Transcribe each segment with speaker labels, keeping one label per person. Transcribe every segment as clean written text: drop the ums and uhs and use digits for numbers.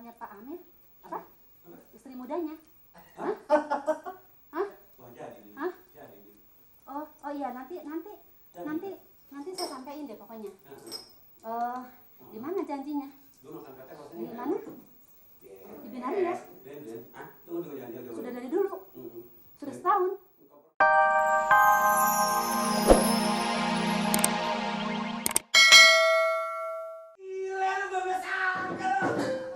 Speaker 1: saudaranya Pak Amir? Apa? Istri mudanya? Hah? Hah?
Speaker 2: Wah, jadi nih.
Speaker 1: Hah?
Speaker 2: Jadi nih.
Speaker 1: Oh iya, nanti saya sampein deh pokoknya. Di mana janjinya?
Speaker 2: Lu makan kata
Speaker 1: Di
Speaker 2: rasanya.
Speaker 1: mana? Di Binari ya?
Speaker 2: Ben. Ah, tunggu jangan.
Speaker 1: Sudah dari dulu. Sudah setahun.
Speaker 2: Gila lu gak bisa angka lu.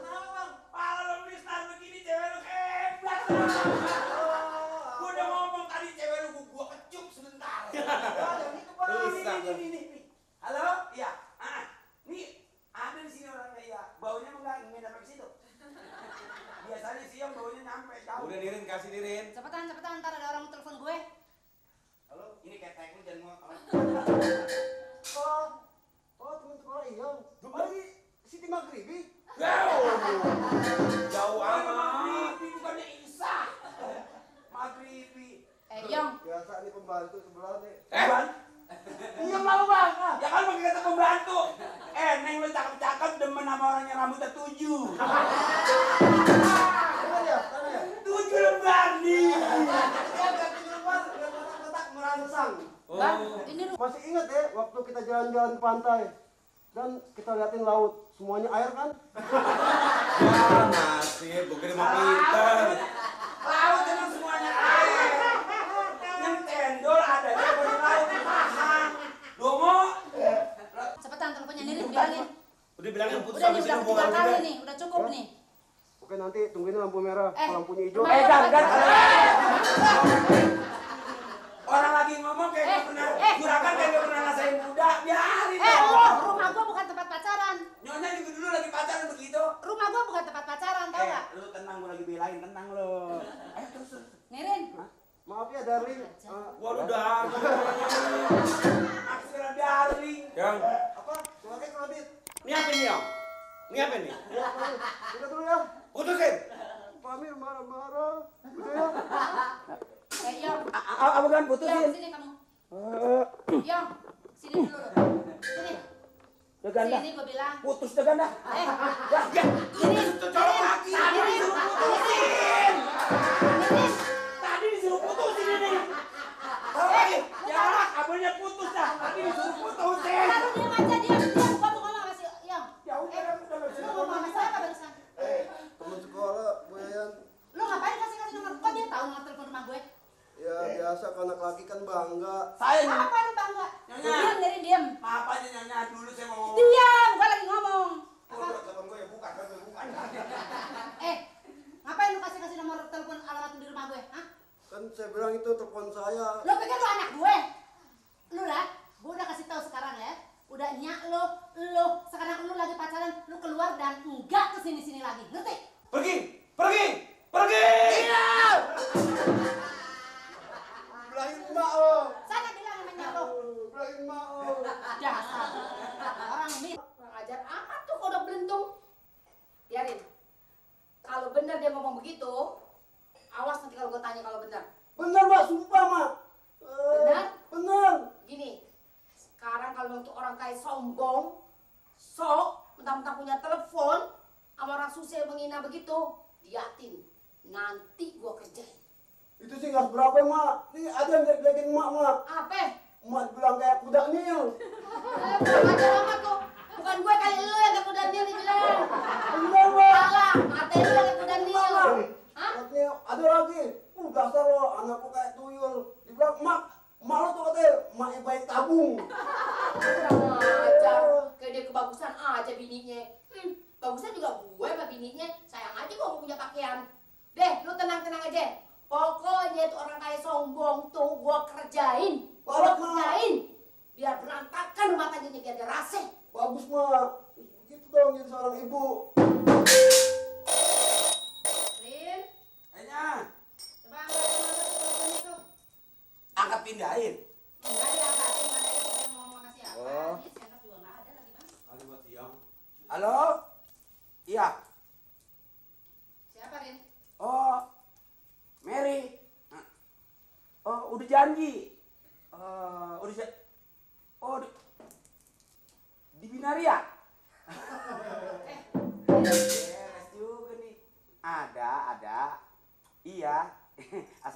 Speaker 2: Kenapa bang? Pala lu freestyle begini cewek lu hebat. Gua udah ngomong tadi cewek lu gua kecup sebentar. Ini. Halo? Iya. Nih ada di sini orangnya ya. Baunya emang nggak ingin sampai ke situ. Biasanya siang baunya nyampe jauh. Udah Nirin, kasih Nirin.
Speaker 1: Cepetan, ntar ada orang telepon gue.
Speaker 2: Halo, ini ketek lu jangan ngomong.
Speaker 3: Teman sekolah Iyong. Lagi Siti Maghribi.
Speaker 2: Jauh amat. Maghribi bukannya Isa. Maghribi.
Speaker 1: Yong.
Speaker 3: Biasa nih pembantu sebelah nih.
Speaker 2: Iya mau bang. Ya kan pakai kata pembantu. Neng lu cakep-cakep demen sama orang yang rambutnya 7.
Speaker 3: Mana ya?
Speaker 2: 7 lembar nih.
Speaker 3: Kotak merangsang.
Speaker 1: Bang, ini
Speaker 3: Masih ingat ya waktu kita jalan-jalan ke pantai dan kita liatin laut, semuanya air kan?
Speaker 4: Ya nasib, bukan mau pinter.
Speaker 2: Laut emang semuanya air. Yang cendol ada di laut pasang. Domo.
Speaker 1: cepetan teleponnya Nirin bilangin.
Speaker 4: Udah bilangin putus
Speaker 1: Udah
Speaker 4: sama
Speaker 1: nih,
Speaker 4: si
Speaker 1: udah
Speaker 4: hubungan
Speaker 1: ketiga kali
Speaker 4: juga.
Speaker 1: nih, udah cukup nih.
Speaker 3: Oke nanti tungguin lampu merah, kalau lampunya hijau.
Speaker 2: Orang lagi ngomong kayak gak pernah juragan kayak gak pernah ngerasain muda. Biarin
Speaker 1: Lo,
Speaker 2: dong.
Speaker 1: rumah gua bukan tempat pacaran.
Speaker 2: Nyonya juga dulu lagi pacaran begitu.
Speaker 1: Rumah gua bukan tempat pacaran, tau gak?
Speaker 2: Lu tenang, gua lagi belain, tenang lu. Ayo terus.
Speaker 1: Nirin,
Speaker 3: Maaf ya darling.
Speaker 4: Wah lu udah.
Speaker 2: Akhirnya darling.
Speaker 4: Yang,
Speaker 3: Apa? Suaranya kredit.
Speaker 4: ini apa nih yang? Ini apa nih?
Speaker 3: Ya, udah dulu ya.
Speaker 4: Putusin.
Speaker 3: Pak Amir marah-marah. Udah ya.
Speaker 1: Yong.
Speaker 2: Apa kan
Speaker 1: Yong,
Speaker 2: putusin?
Speaker 1: sini kamu. Yong, sini dulu lo. Sini.
Speaker 2: Ganda.
Speaker 1: Sini gua bilang.
Speaker 2: Putus dah ganda.
Speaker 1: Nirin,
Speaker 2: Colok lagi. Tadi disuruh putusin.
Speaker 1: Nirin.
Speaker 2: Tadi disuruh putusin ini. Ya kabelnya putus dah. Tadi disuruh putusin.
Speaker 1: Lalu diam aja, diam. Gua mau ngomong sama si Yong.
Speaker 2: Ya udah
Speaker 1: Lu ngomong sama siapa barusan?
Speaker 3: Teman sekolah, Bu Yayan.
Speaker 1: Lu ngapain kasih nomor? Kok dia tahu nomor telepon rumah gue?
Speaker 3: Ya biasa kalau anak laki kan bangga.
Speaker 2: Saya
Speaker 1: Apa lu bangga?
Speaker 2: Nyonya.
Speaker 1: Nirin, diam.
Speaker 2: maaf aja nyonya dulu saya mau ngomong.
Speaker 1: Diam, gua lagi ngomong. Apa?
Speaker 2: Telepon gue ya bukan.
Speaker 1: Ngapain lu kasih nomor telepon alamat di rumah gue? Hah?
Speaker 3: Kan saya bilang itu telepon saya.
Speaker 1: Lu pikir lu anak gue? Lu lah, gue udah kasih tahu sekarang ya. Udah nyak lu sekarang lu lagi pacaran, lu keluar dan enggak kesini-sini lagi, ngerti?
Speaker 4: Pergi.
Speaker 3: Bilangin emak lo.
Speaker 1: Sana bilang sama nyak lu.
Speaker 3: Bilangin emak lo.
Speaker 1: Dasar orang mit.
Speaker 5: Kurang ajar amat tuh kodok belentung. Biarin. Kalau benar dia ngomong begitu, awas nanti kalau gue tanya kalau benar.
Speaker 3: Bener mak, sumpah mak.
Speaker 5: Benar?
Speaker 3: Bener.
Speaker 5: Gini, sekarang kalau untuk orang kayak sombong, sok, mentang-mentang punya telepon, sama orang susah yang menghina begitu, liatin. Nanti gue kerjain.
Speaker 3: Itu sih nggak seberapa mak. Ini ada yang jelek-jelekin emak mak.
Speaker 5: Apa?
Speaker 3: Emak bilang kayak kuda nil.
Speaker 5: Kurang ajar amat tuh. Bukan gue kali lu yang kuda nil dibilang.
Speaker 3: Bener mak.
Speaker 5: Salah, mata lu yang kuda nil. Hah?
Speaker 3: Katanya ada lagi. Dasar lo anakku kayak tuyul. Dibilang emak lo tuh katanya emaknya baik tabung.
Speaker 5: Kurang ajar. Kayak dia kebagusan aja bininya. Bagusan juga gue sama bininya. Sayang aja gue mau punya pakaian. Deh, lu tenang-tenang aja. Pokoknya tuh orang kayak sombong tuh gue kerjain. Gue kerjain. Biar berantakan rumah tangganya, biar dia rasih.
Speaker 3: Bagus mak. Begitu dong jadi seorang ibu.
Speaker 1: Rin,
Speaker 2: Enya,
Speaker 1: coba angkat telepon itu.
Speaker 2: angkat pindahin.
Speaker 1: Enggak diangkatin, mana itu pengen ngomong sama siapa?
Speaker 4: Oh.
Speaker 1: Ini sendok juga nggak ada lagi, Bang.
Speaker 4: Ada buat siang.
Speaker 2: Halo? Iya.
Speaker 1: Siapa, Rin?
Speaker 2: Oh, Mary. Oh, udah janji. Di Binaria. Beres juga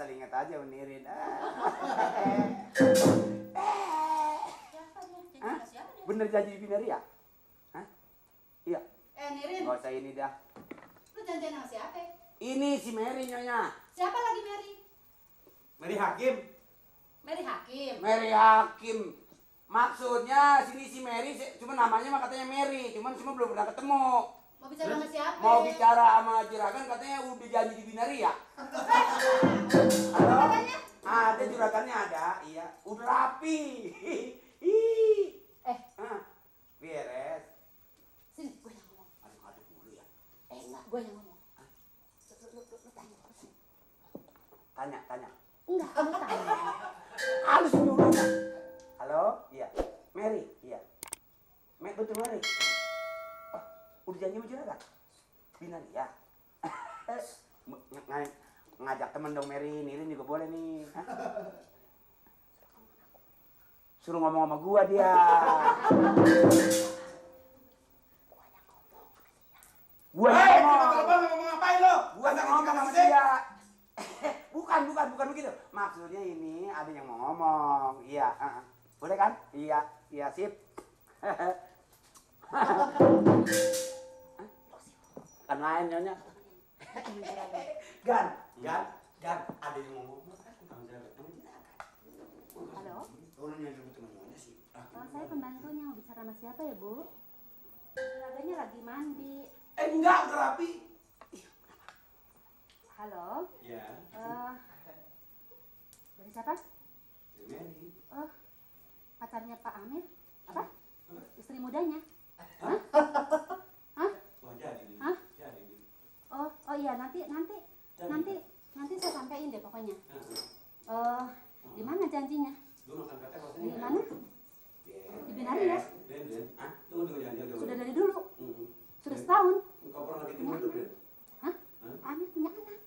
Speaker 3: asal ingat aja Unirin.
Speaker 1: Siapa dia? Janji
Speaker 3: Hah?
Speaker 1: sama siapa dia?
Speaker 3: Bener janji binaria? Ya? Hah? Iya.
Speaker 1: Nirin,
Speaker 3: Gak usah ini dah.
Speaker 1: lu janjian sama siapa?
Speaker 3: Ini si Mary nyonya.
Speaker 1: Siapa lagi Mary?
Speaker 4: Mary Hakim.
Speaker 1: Mary Hakim.
Speaker 3: Mary Hakim. Maksudnya sini si Mary, cuma namanya mah katanya Mary, cuman semua belum pernah ketemu.
Speaker 1: Mau bicara sama siapa?
Speaker 3: Mau bicara sama Juragan katanya udah janji di binaria. Halo?
Speaker 1: Katanya?
Speaker 3: Ada juragannya ada, iya. Udah rapi. Beres.
Speaker 1: Sini, gue yang ngomong.
Speaker 3: Aduk-aduk dulu ya.
Speaker 1: Enggak, gue yang ngomong. Lu tanya.
Speaker 3: Tanya.
Speaker 1: Enggak, kamu tanya.
Speaker 3: Halus dulu. Halo? Iya. Mary? Iya. Betul Mary? Oh, udah janji sama juragan? Binaria? Ngajak temen dong Mary, Nirin juga boleh nih. Hah? Suruh ngomong sama gua dia. Gua yang ngomong.
Speaker 4: Ngomong ngapain lo?
Speaker 3: Gua yang ngomong sama dia. Bukan begitu. Maksudnya ini ada yang mau ngomong. Iya, boleh kan? Iya, sip. Kan lain nyonya. Gan, ada yang mau ngomong.
Speaker 1: Halo?
Speaker 3: Tolong yang ribut sama nyonya sih.
Speaker 1: Saya pembantunya mau bicara sama siapa ya, Bu? Juraganya lagi mandi.
Speaker 3: Enggak, udah rapi.
Speaker 1: Halo?
Speaker 4: Ya.
Speaker 1: Dari siapa?
Speaker 4: Mary.
Speaker 1: Oh, pacarnya Pak Amir? Apa? Istri mudanya?
Speaker 4: Hah?
Speaker 1: Hah?
Speaker 4: Wah, jadi nih.
Speaker 1: Hah?
Speaker 4: Jadi nih.
Speaker 1: Oh iya, nanti saya sampein deh pokoknya. Di mana janjinya?
Speaker 4: Lu makan kata
Speaker 1: Di mana? Di Binari ya?
Speaker 4: Den. Tunggu jangan.
Speaker 1: Sudah dari dulu. Sudah setahun.
Speaker 4: Engkau pernah ketemu itu, Den?
Speaker 1: Hah? Amir punya anak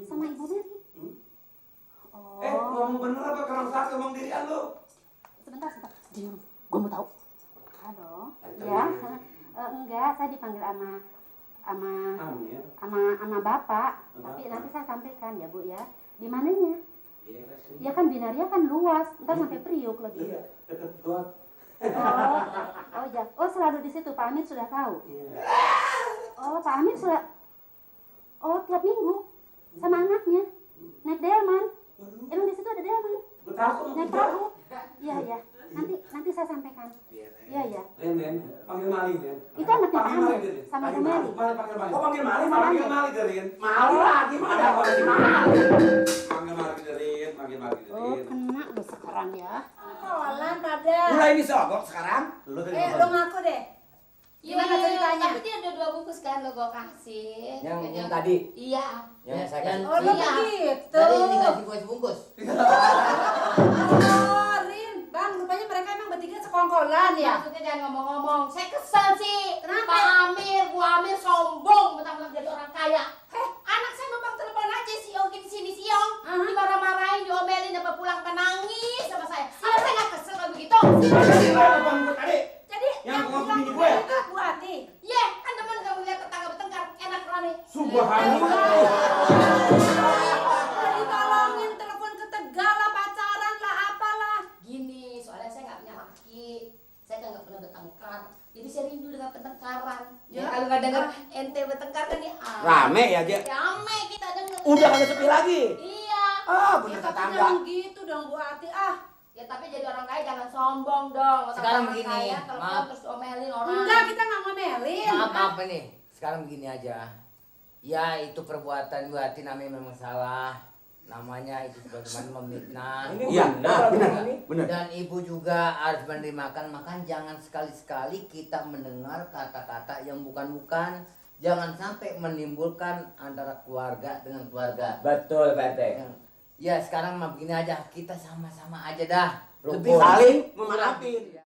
Speaker 1: sama Ibu Mary. Oh.
Speaker 4: Ngomong bener apa kurang saat ngomong dirian lu?
Speaker 1: Sebentar. Diam. Gue mau tahu. Halo.
Speaker 4: Ada
Speaker 1: Ya.
Speaker 4: temennya?
Speaker 1: Enggak, saya dipanggil sama
Speaker 4: Amir.
Speaker 1: sama bapak. Tapi
Speaker 4: Bapak.
Speaker 1: nanti saya sampaikan ya, Bu ya. Di mananya?
Speaker 4: Iya, sini.
Speaker 1: Ya kan Binaria kan luas. Ntar sampai Priuk lagi.
Speaker 4: Iya, deket got.
Speaker 1: Oh ya. Oh, selalu di situ. Pak Amir sudah tahu.
Speaker 4: Iya.
Speaker 1: Oh, Pak Amir sudah. Oh, tiap minggu sama anaknya naik delman. Emang di situ ada delman?
Speaker 4: Gue takut
Speaker 1: Naik perahu. Iya. Nanti saya sampaikan. Iya.
Speaker 4: Den, panggil Mali, Den.
Speaker 1: Itu anaknya Pak
Speaker 4: Panggil Mali,
Speaker 1: Amir
Speaker 4: Den.
Speaker 1: sama Bu
Speaker 4: Panggil
Speaker 1: Mary.
Speaker 4: Mali, panggil Mali.
Speaker 3: Kok panggil Mali?
Speaker 4: Panggil Mali, Den.
Speaker 3: Malu lagi, mana ada orang si Mali?
Speaker 4: Panggil Mali, Den. Panggil Mali,
Speaker 1: Oh,
Speaker 4: Den.
Speaker 1: kena lu sekarang ya.
Speaker 5: Kolan pada.
Speaker 3: Mulai ini sogok sekarang.
Speaker 4: Lu
Speaker 5: Lu ngaku deh. Gimana ceritanya?
Speaker 6: Tapi dia ada 2 bungkus kan lo gue kasih.
Speaker 7: Yang tadi,
Speaker 6: Iya.
Speaker 7: yang saya kasih.
Speaker 5: Oh, lu
Speaker 6: Iya.
Speaker 5: begitu.
Speaker 7: Tadi ini dikasih kue sebungkus.
Speaker 5: Oh, Rin. Bang, rupanya mereka emang bertiga sekongkolan ya?
Speaker 6: Maksudnya jangan ngomong-ngomong. Saya kesel sih.
Speaker 5: Kenapa?
Speaker 6: Pak Amir, Bu Amir sombong mentang-mentang jadi orang kaya. Anak saya numpang telepon aja si Yogi di sini si Yong. Dimarah-marahin, diomelin, dapat pulang menangis sama saya. Apa saya nggak kesel kalau begitu?
Speaker 5: Jadi
Speaker 4: Yang ngaku
Speaker 5: bilang
Speaker 4: bini gue.
Speaker 5: itu Bu Ati.
Speaker 6: Ye, kan teman kamu lihat tetangga bertengkar, enak rame.
Speaker 5: Ditolongin telepon ke Tegal lah, pacaran lah, apalah.
Speaker 6: Gini, soalnya saya nggak punya laki, saya kan nggak pernah bertengkar. Jadi saya rindu dengan pertengkaran. Ya, kalau nggak dengar ente bertengkar kan ya.
Speaker 3: Rame ya, Je?
Speaker 6: Rame kita denger.
Speaker 3: Udah kagak sepi lagi.
Speaker 6: Iya.
Speaker 3: Bener
Speaker 5: Ya, tapi
Speaker 3: tetangga.
Speaker 5: jangan gitu dong Bu Ati.
Speaker 6: Ya tapi jadi orang kaya jangan sombong dong.
Speaker 7: Sekarang
Speaker 6: Orang
Speaker 7: begini,
Speaker 6: kaya telepon
Speaker 7: maaf.
Speaker 6: terus omelin orang.
Speaker 5: Enggak, kita nggak ngomelin.
Speaker 7: Maaf nih. Sekarang begini aja. Ya itu perbuatan Bu Hati namanya memang salah. Namanya itu sebagaimana memfitnah.
Speaker 3: Iya, benar.
Speaker 7: Dan ibu juga harus menerimakan. Maka jangan sekali-sekali kita mendengar kata-kata yang bukan-bukan. Jangan sampai menimbulkan antara keluarga dengan keluarga.
Speaker 2: Betul, Pak RT.
Speaker 7: Ya sekarang mah begini aja. Kita sama-sama aja dah.
Speaker 3: Lebih saling memaafin.